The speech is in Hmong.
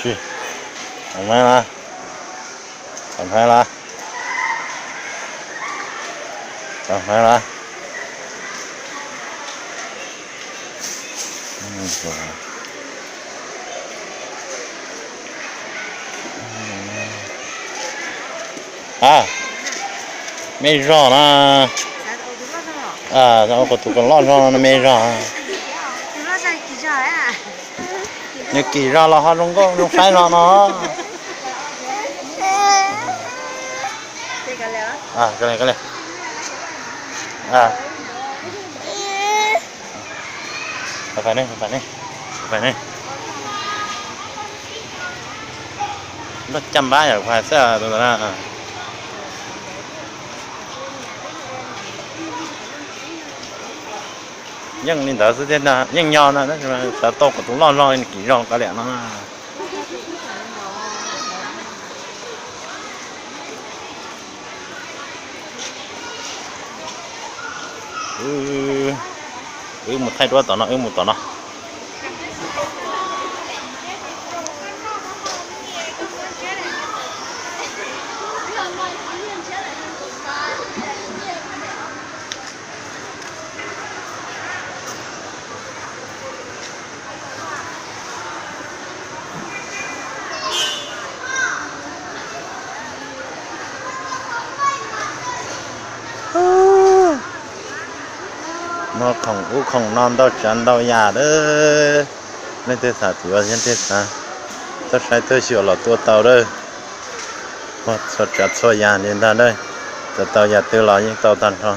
Tau hnab las, tau hnab las. A, me zog na. Ua kuv tus loj zog no me zog. Nws kim zog los ho zoo nkauj zoo saib zog no. Loj caj npab yom, kuv hais xwb. Yeej li ntawd xwb thiab, yeej yog na, tab sis xav tau kom tus loj zog li nws kim zog kav liam no na. Wb mus thaij duab tom no, wb mus tom no. Muaj khoom ub khoom no ntau tsav ntau yam lawm. Leej twg xav yuav, leej twg xav txawj saib txawj xyuas los tua tau lawm. Muaj txhua tsav txhua yam li ntag lawm. Txawm tau yam twg los yeej tau tag nrho.